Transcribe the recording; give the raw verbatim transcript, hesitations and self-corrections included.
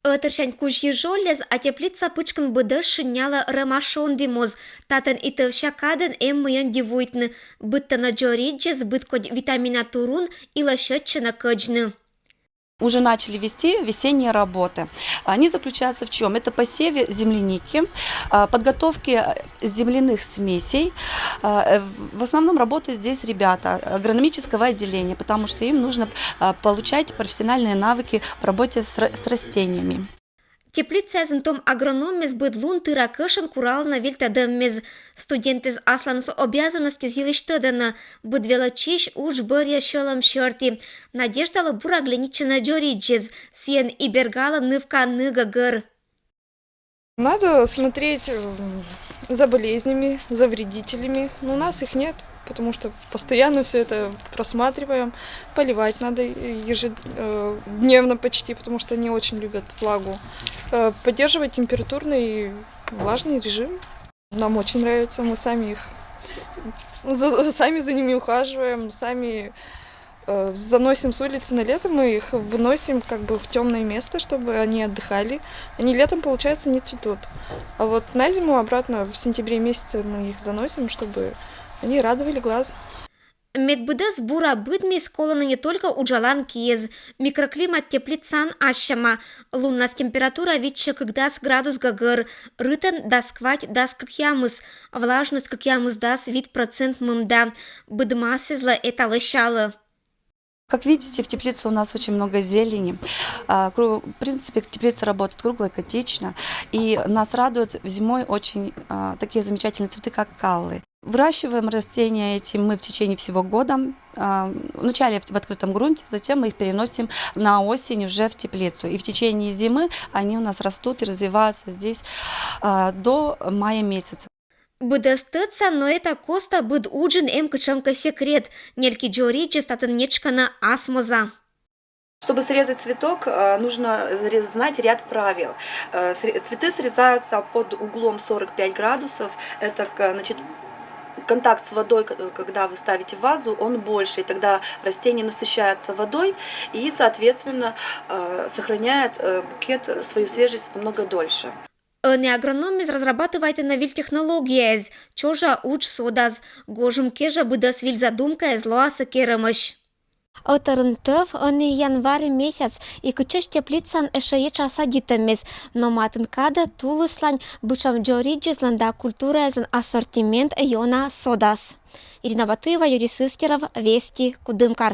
Ӧтарсянь кузь йыжовльӧз, а теплица пычкын быдӧс шыннялӧ рӧма шонді моз. Татӧн и тӧвся кадӧн эм мыйӧн дивуйтны. Быдтӧ нӧ дзоридзьӧс, быд кодь витамина турун, и лӧсьӧдчӧ нӧ кӧдзны. Уже начали вести весенние работы. Они заключаются в чем? Это посеве земляники, а, подготовке земляных смесей. А, э, В основном работают здесь ребята агрономического отделения, потому что им нужно а, получать профессиональные навыки в работе с ра- с растениями. Теплицаысь том агрономмӧс быд лун тыра кӧшӧн куралӧны вильтӧдӧммӧс. Студентыс асланыс обязанностьяс йылысь тӧдӧны. Быд велӧдчысь удж бӧрйӧ сьӧлӧм сьӧрті. Надеждалы бура глянитчӧны дзоридзьӧс. Сійӧн и бергалӧ нывкаӧн ны гӧгӧр. Надо смотреть м, за болезнями, за вредителями. Но у нас их нет, потому что постоянно все это просматриваем. Поливать надо ежедневно почти, потому что они очень любят влагу. Э, Поддерживать температурный и влажный режим. Нам очень нравится, мы сами их за- сами за ними ухаживаем, сами э, заносим с улицы на лето, мы их выносим как бы в темное место, чтобы они отдыхали. Они летом, получается, не цветут. А вот на зиму обратно в сентябре месяце мы их заносим, чтобы они радовали глаз. Мед быдӧс бура быдмис, колӧны не только уджалан киӧс. Микроклимат теплицаын ассьӧма. Луннас температура витсьӧ кык-дас градус гӧгӧр. Рытӧн дас квать-дас кӧкъямыс. Влажность кӧкъямысдас вит процент мында. Быдмас эз лӧ, это лӧсялӧ. Как видите, в теплице у нас очень много зелени. А, кру- В принципе, теплица работает круглогодично, и нас радуют зимой очень а, такие замечательные цветы, как каллы. Выращиваем растения эти мы в течение всего года. А, Вначале в в открытом грунте, затем мы их переносим на осень уже в теплицу. И в течение зимы они у нас растут и развиваются здесь а, до мая месяца. Быдӧс тӧдса, но это коста быд уджын эм кутшӧмкӧ секрет. Нельки дзоридзьӧс татын нетшкӧны асмоза. Чтобы срезать цветок, э, нужно зре- знать ряд правил. Э, сре- Цветы срезаются под углом сорок пять градусов. Это к- значит, контакт с водой, к- когда вы ставите в вазу, он больше, и тогда растение насыщается водой и, соответственно, э, сохраняет э, букет э, свою свежесть намного дольше. Ӧні агрономмӧс разрабатывайтӧны виль технологияяс, чожа удж содас. Гожӧм кежӧ быдӧс виль задумкаяс лоасӧ керӧмӧсь. Ӧтарын тӧв, ӧні январь месяц, и кытчӧдз теплицаын эшӧ етша садитӧммӧс, но матын кадӧ тулыслань бытшӧм дзоридзьыслӧн да культураяслӧн ассортимент ёна содас. Ирина Батуева, Юрий Сыстеров, Вести, Кудымкар.